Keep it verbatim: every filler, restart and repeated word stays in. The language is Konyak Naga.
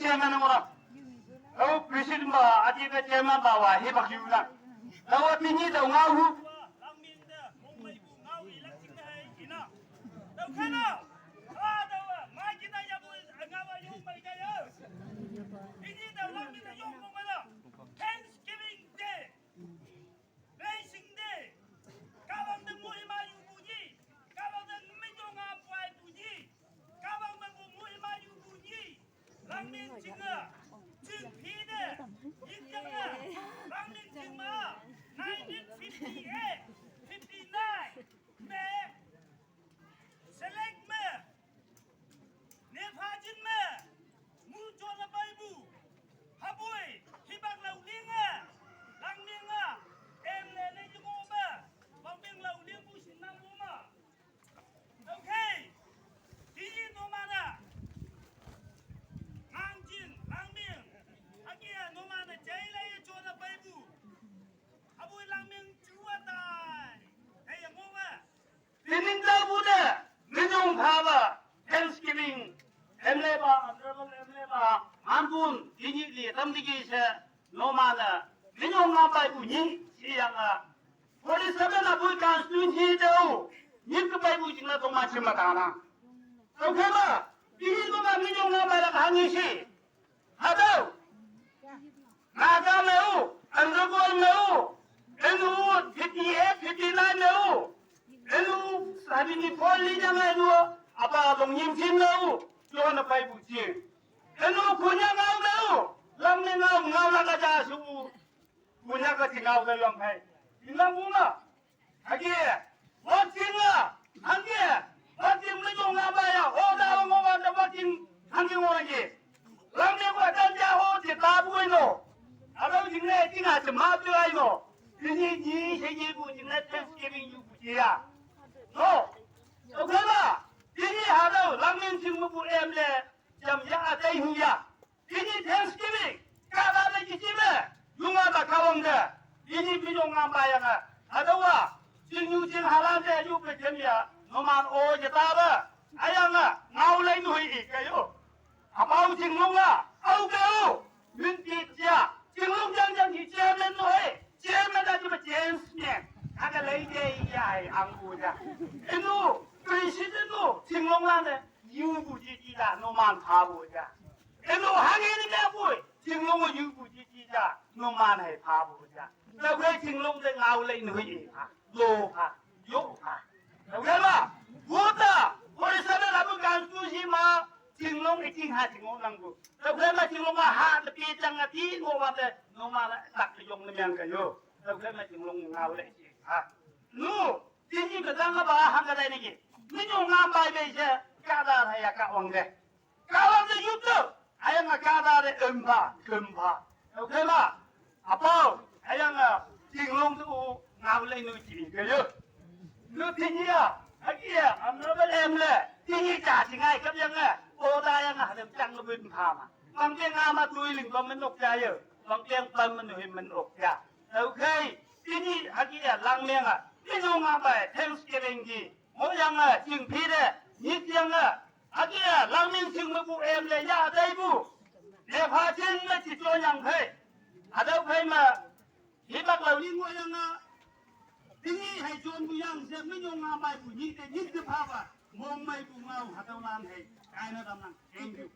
Chairman ngora. Au president ba ati ka chairman ba wa hi bak yu na. Tawa tingi da ngau hu. Thanksgiving Day. Blessing Day. Kawang deng mu ima yu bunyi. Kawang deng menyong apuai bunyi. Kawang deng mu ima yu bunyi. Langming jinga. Jing pide. Yik janga. Langming jingma. Nineteen fifty-eight, fifty-nine. Me. Select me. Nepha jin me. Mu jona baibu. Habui. Hibak lau linga. Langming a. Em le le jimo me. Bang bing lau ling bu sin nang bu ma. Okay. Tiji nomana. Ngangjing, Langming. Akia nomana jaila ye jona baibu. Abu Langming chua tai. Hey, ngoma. Tining da bu de. Minung phaba. Thanksgiving. Emle ba, honorable emle ba. Ampun, tiji li, tam tiji se. Nomana. Minung ngabai bu nyi. Siyanga. Forty-seven abui constituency deu, nyi kebai bu jingla tong ma chim matana. Tau kema, bini tong ma minyo nga bai la hangi si. Hadau, Naga meu, Undergol meu, enu fifty-eight, fifty-nine meu, enu sabini poli jang enu, apa abong nyim jin meu, jona bai bu jing. Enu kunya ngau meu, lang ne ngau, ngau la kaja su, kunya ka tingau ka yong hai. Inang bunga. Hagi. Wat jinga. Hagi. Wat jing le jong nga ba ya. O da ngo wa da wat jing. Hagi ngo lagi. Lang ne wa dan ja ho je ta bu no. Alo jing le jing a je ma tu ai no. Ini ni se ji bu jing le Thanksgiving yu bu ji ya. No. Okay ba. Ini ha lo lang ne jing mu bu em le. Jam ya a dai hu ya. Ini Thanksgiving, kada na kichi me, yunga da kawang de. Ini minyo ngamba yang a. Adawa, jing yu jing halan de yu pe jem ya, noman o je ta ba. Ayang a, ngau lai nui i kayo. Abau jing lunga, au kayo. Min pi ya, jing lung jang jang ki chairman noi. Chairman da ji ba James ne. Aga lai de ya ai ang bu ja. Inu, president no, jing lunga ne. Yu bu ji ji da, noman pha bu ja. Eno hangi ni me bui, jinglong yu bu ji ji ja, noman hai pha bu ja. La kwe jinglong de ngau le nui e pha, lo pha, yo pha. La kwe ma, bu ta, forty-seven la bu kan tu si ma, jinglong e jing ha jinglong nang bu. La kwe ma jinglong ma ha, la pi jang a ti ngo wa de, noman la tak yong le myang ka yo. La kwe ma jinglong ngau le ji ha. Nu, ti ni ka dang ba ha ka dai ni ki. Ni nyong ngam bai be je, ka da ha ya ka wang de. Kawang de yup tu. Ayang a kada de emba, kemba. Okay ma. Apau, ayang a jinglong tu ngau le nu ji ke yo. Nu tingi a, hagi a, am na ba em le. Tingi ja singai kap yang a. O da yang a dem chang lu bin pha ma. Bang ke nga ma tui ling bang men ok ja yo. Bang ke bang men hin men ok ja. Okay. Tingi hagi a lang meng a. Tingi nga bai Thanksgiving gi. Mo yang a jing phi de. Ni yang a. Akia, langming sing me bu em le ya dai bu. Le pha jin me chi cho yang phei. Adau phei ma. Hi bak lau ni ngua yang a. Tingi hai chon bu yang se me nyong nga bai bu ni te ni te pha ba. Mong mai bu ngau ha dau lan hai. Kai na dam nang. Thank you.